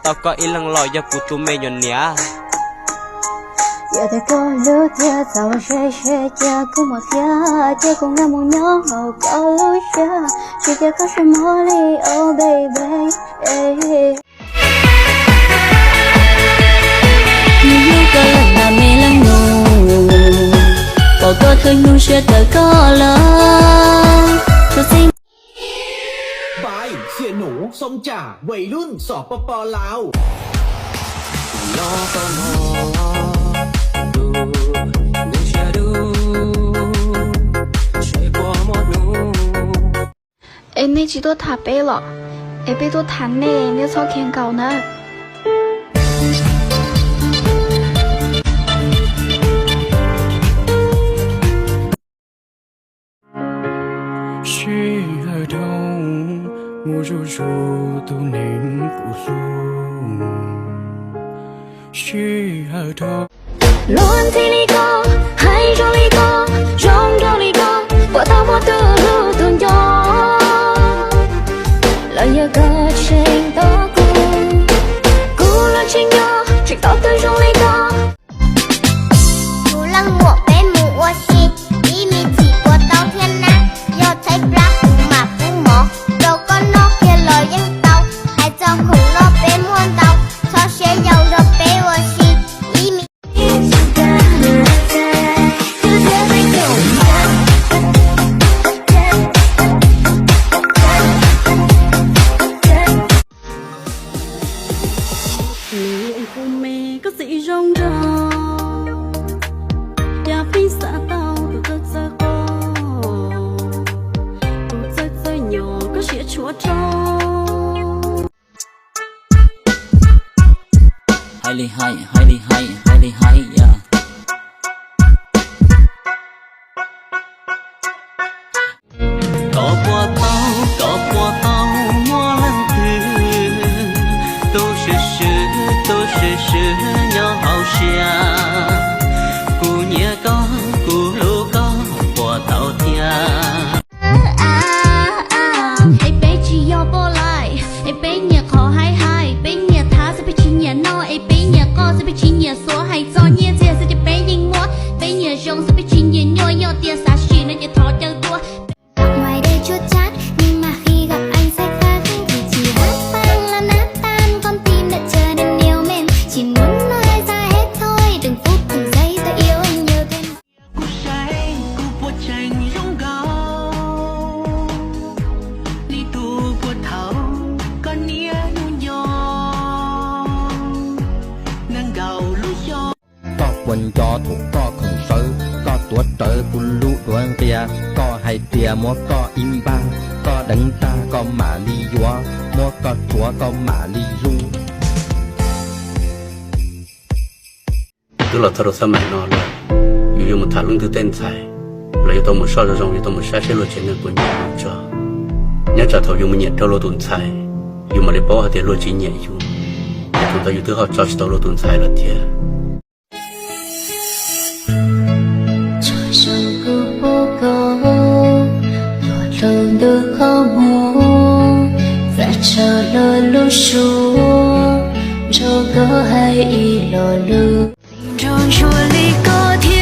Koj ib leeg los yog kuv tus me nyuam niam. Yog tias koj hlub thiab txaus ze ze cia kuv mus thiab, cia kuv nkag mus nyob hauv koj lub siab, tsis cia koj sab mob li, oh baby. Nws hlub koj lawm mas me leej nus, pom koj kawg hnub siab kawg koj lawm. Tus txiv Bai, sia nus, soo cam, vais lub sov pos pos laus. Es nej tsis tuaj tham peb los? Es peb tuaj tham nej, nej txhob khiav nkaus na. Sij hawm dhau, mus zuj zus tus neeg kuv hlub. Sij hawm dhau. Luag ntxhi li koj, hais zoo li koj, zoo nraug li koj, puas tau muaj tus hlub tus nco? Los yog koj tseem tos kuv, kuv los tseem nco, tseem tos tus zoo li koj. Kuv leej muam peb mus ua si, ib me txhim puas tau thiab na, yog tshaib plab kuv mam pub mov rau koj noj kiag los yeej tau, hais txog khoom noj peb muaj ntau, txhob siab yau nrog peb ua si, ib me Nws kuv me koj txiv zoo nraug, yog pheej xav tau tus txawj txawj qos, tus txawj txawj nyom koj siab tshuav rau. Hais li hais, hais li hais, hais li hais, yeah. Koj puas paub, koj puas paub muaj leej twg, tus swm swm, tus swm swm nyob hauv siab, kuv nyiam koj, kuv hlub koj puas tau thiab. Es peb tsis yog poj laib, es peb nyiam qhov haib haib, peb nyiam thav xwb peb tsis nyiam noj, es peb nyiam qoj xwb peb tsis nyiam xuav, hais txog nyiaj txiag xwb ces peb yeej muaj, peb nyiam zoo xwb peb tsis nyiam nyuaj, yog tias xav sim no ces thov caw tuaj. Ngoài đây chua chát, nhưng mà khi gặp anh sẽ khác. Thì chỉ hát vang là nát tan, con tim đã trở nên yếu mềm. Chỉ muốn nói ra hết thôi, đừng phút đừng giây, tôi yêu anh nhiều thêm. Kuv saib kuv puas tseem zoo nkaus li tus puag thaum koj niaj hnub nco nees nkaum lub xyoo. Koj puas nco thaum koj khoom sawv, koj tuav rawv kuv lub duav nqia, koj hais tias muab koj ib npag, koj deev tag koj mam li yuav, muab koj rhuav koj mam li hlub. Twb los txog rau xab maim no lawm, yus yuav mus tham leej twg tej ntxhais los yuav tau mus soj zoo zoo, yuav tau mus saib seb luag tsev neeg puas nyiam yus tso. Nyob tsam thaum yus mus nyiam raug luag tus ntxhais, yus mam li paub hais tias luag tsis nyiam yus, es thaum ntawd yus twb ho tso tsis tau luag tus ntxhais lawm thiab. Tso zoo kuv pub koj, luag dlhau ntuj qhov muag, txawm tshav luag lub suab, nrog koj hais ib lo lus. Nrog ntsuag li koj thiab